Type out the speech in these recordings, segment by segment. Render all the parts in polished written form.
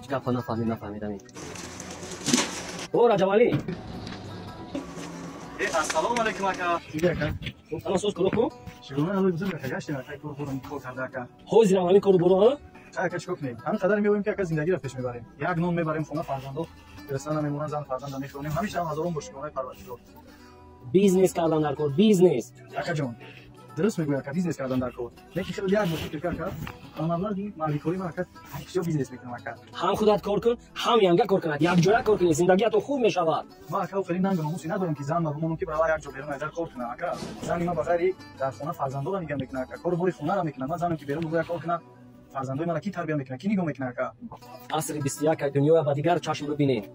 Ҳеҷ гапа нафаҳмид, нафаҳмидам. О, Раҷабалӣ. Ассалому алайкум, ака. Салом, соз куро ку? Чигуна алой бузург ака, гаштем ака, кор бурам, кор карда ака. Ҳозирам ҳамин кору буро, ҳа? Ака, чикор кунем? Ҳамин қадар меоем ки ака зиндагиро пеш мебарем. Як нон мебарем хона, фарзандо гирифта намемонанд, зан фарзанда мехӯронем. Ҳамеша ҳам ҳазорон бо шукронаи Парвардигор. Бизнес кардан дар кор, бизнес. Акаҷон, дуруст мегӯй ака, бизнес кардан дар кор. Лекин хеле як бор фикр кард ака, ба маблағи мардикорӣ ман ака бисёр бизнес мекунам ака. Ҳам худат кор кун, ҳам янга кор кунад. Якҷоя кор кунӣ, зиндагиятон хуб мешавад. Ман ака хеле нангу номусе надорам ки зан бимонам ки баравар як ҷо берун айдар кор кунам ака. Зани ман ба ғайри дар хона фарзандонро нигоҳ мекунад ака, кору бори хонаро мекунад. Ман занам ки берун бояд кор кунад, фарзандои маро ки тарбия мекунад, ки нигоҳ мекунад ака? Асри 21 дунёя ба дигар чашм бибинед.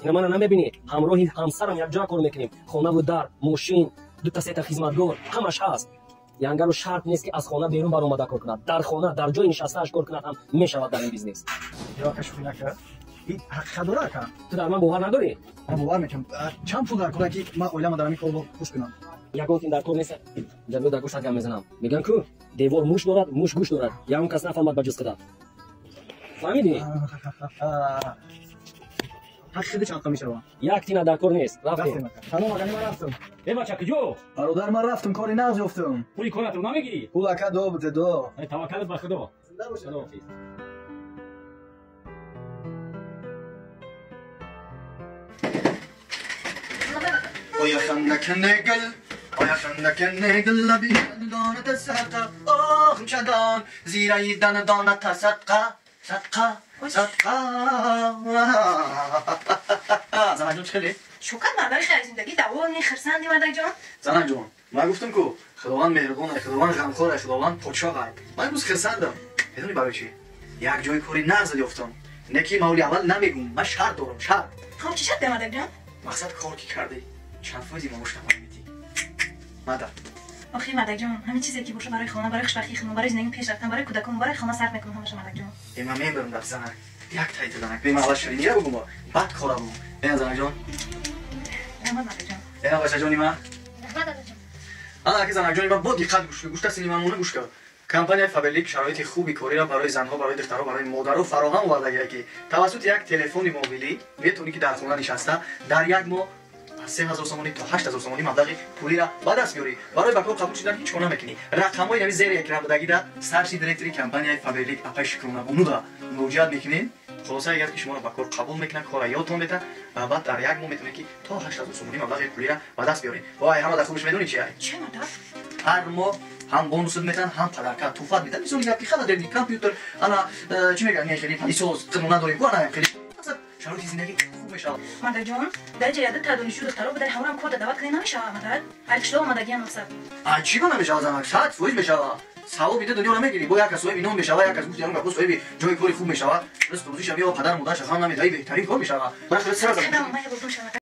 Ина мана намебинӣ, ҳамроҳи ҳамсарам якҷоя кор мекунем. Хонаву дар, мошин, дута сета хизматгор, ҳамаш ҳаст. Янгаро шарт нест ки аз хона берун баромада кор кунад. Дар хона, дар ҷои нишастааш кор кунад ҳам мешавад дар ин бизнес. Ё ака, шӯхӣ накард. Ин ҳақиқат дора ака? Ту дар ман бовар надорӣ? Ман бовар мекунам. Чанд пул дар кор ки ман оилама дар ҳамин кор хуш кунам? Ягон тин дар кор нест. Ҷабё дар гӯшат гап мезанам. Мегӯям ку девор муш дорад, муш гӯш дорад. Ягон кас нафаҳмад ба ҷуз худат. Фаҳмидӣ? Ҳақиқати чанд мешавад? Як тина дар кор нест. Рафтем. Салом ака, ман рафтам. Э бача, куҷо? Бародар, ман рафтам, кори нағз ёфтам. Пули коратро намегирӣ? Пул ака до буте до. Таваккалат ба Худо. Зинда бошед. Худоҳофиз. Оя хандакнегл, оя хандакнегл, лаби дона тасадқа, ох чадон, зираи дан дона тасадқа, садқа, садқа. Занакҷон, чӣ хеле? Шукр, ман барои хайр зиндагӣ давони хирсанди, мардакҷон. Занакҷон, ман гуфтам ку Худованд меҳрубон, Худованд ғамхор, Худованд подшоҳ. Ман имрӯз хирсандам. Медонӣ барои чӣ? Як ҷои кори нағз ёфтам. Не ки мавли аввал намегум, ман шарт дорам, шарт. Хоб, чӣ шарт, мардакҷон? Мақсад кор ки кардӣ, чанд фоизи маош намоя медиҳӣ? Мада. Охи мардакҷон, ҳамин чизе ки боша барои хона, барои хушбахтии худмон, барои зиндагӣ пеш рафтан, барои кӯдакон, барои хона сарф мекунам ҳамаша, мардакҷон. Э, ман мебарам дар занак. Як тайта занак. Бе ман аввал ширинира бугум, баъд кора бугум. Э, занакҷон. Раҳмат, мардакҷон. Э, бачаҷони ман. Раҳмат, мардакҷон. Ана аки занакҷони ман, бо диққат гӯш кун. Гӯшта сини ман мона гӯш кун. Компанияи Фаберлик шароити хуби кориро барои занҳо, барои духтарҳо, барои модаро фароҳам овардагия ки тавассути як телефони мобилӣ метавонӣ ки дар хона нишаста дар як моҳ аз 3000 сомонӣ то 8000 сомонӣ маблағи пулиро ба даст биёрӣ. Барои ба кор қабул шудан ҳеҷ кор намекунӣ. Рақамҳои нави зери экран будагида старший директори компанияи Фаберлик апай Шукронабонуда муроҷиат мекунед. Хулоса агар ки шуморо ба кор қабул мекунад, кора ёдтон метавад ва баъд дар як моҳ метавонед ки то 8000 сомонӣ маблағи пулиро ба даст биёред. Вой, ҳама дар хубиш медонӣ чи ай? Чӣ, модар? Ҳар моҳ ҳам бонусат метаванд, ҳам подарка, туҳфат метаванд. Мисоли гап ки хела дерни компютер, ана чӣ мегӯянд, не хеле палисоз, қимон надорем, ку ана хеле шароити зиндагӣ хуб мешавад. Модарҷон, дар ҷа яда та донишҷӯ духтаро будар ҳамонам кор даъват кунӣ намешавад, модар? Ай қишлоқ омадагиам мақсад. А чӣ гуна мешавад, занак? 100% мешавад. Савоби дунёро мегирӣ. Бо як кас соҳиби ном мешавад, як кас гуфти ягон гапо соҳиби ҷои кори хуб мешавад. Ризқу рӯзиша меёбад, падару модараша ғам намедиҳад, беҳтарин кор мешавад. Ман хеле сира Кадам, ман я бурдум шавад.